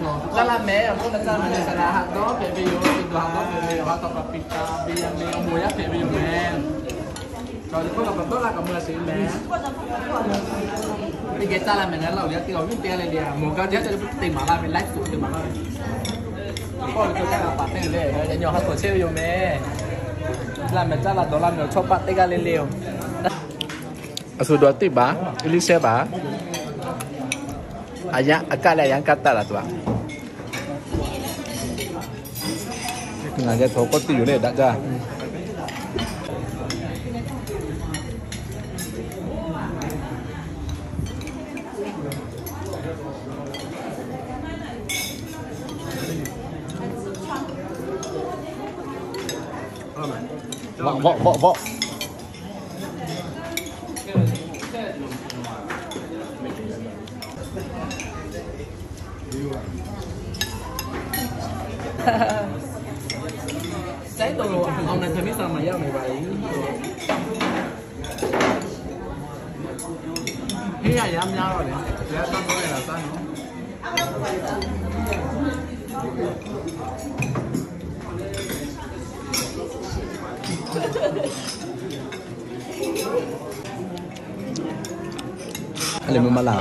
Caˇ laˇ mehˍ, awˬ hk'oˆ leh caˇ mehˍ leh, saˍ laˍ haꞈ dawˇ hpehꞈ ve yoˬ. Chi tuˬ haꞈ dawˇ hpehꞈ ve yoˬ. Haꞈ tawˍ kaꞈ piˍ taˍ ve, yaˇ mehˍ awˬ moˍ yaˇ hpehꞈ ve yoˬ mehˍ. Chaw teˇ hpaˍ kaꞈ pa tawˆ la kaꞈ mui a sheˍ mehˍ. Teˇ geh caˇ laˇ mehˍ leh, laˇ oˬ yaˇ teˇ g'aˇ viˉ teˇ g'aˇ le le, mawˬ gaˇ teˇ g'aˇ teˇ g'aˇ teˇ maˍ laˇ ve, live show teˇ maˍ laˇ ve. K'awˇ ve k'o caˇ kaꞈ paˍ teˇ le, yaꞈ nyi awˬ ha tawˍ chehˇ ve yoˬ mehˍ. Laˇ mehˍ caˇ la dawˬ laˇ mehˍ, awˬ chawˇ paˆ teˇ g'aˇ le le yoˬ. A shu dawˬ teˇ baˬ, English share baˬ. A yaˇ a kaˆ leh a yaˇ kaˆ taˆ la tuˬ a. Ngaˬ geh htaꞈ k'awꞈ teˇ yuˬ leh daꞈ jaˇ. Vawˆ, vawˆ, vawˆ, vawˆ. Saiˉ to lo awˬ na htaꞈ miˇ saˍ maˍ yaˇ mehˍ baˬ e. Heˉ yaˇ yaˇ myaˇ lo le, yaˇ taˇ to le laˬ taˇ naˬ. A lehˬ mvuhˇ maˇ laˬ.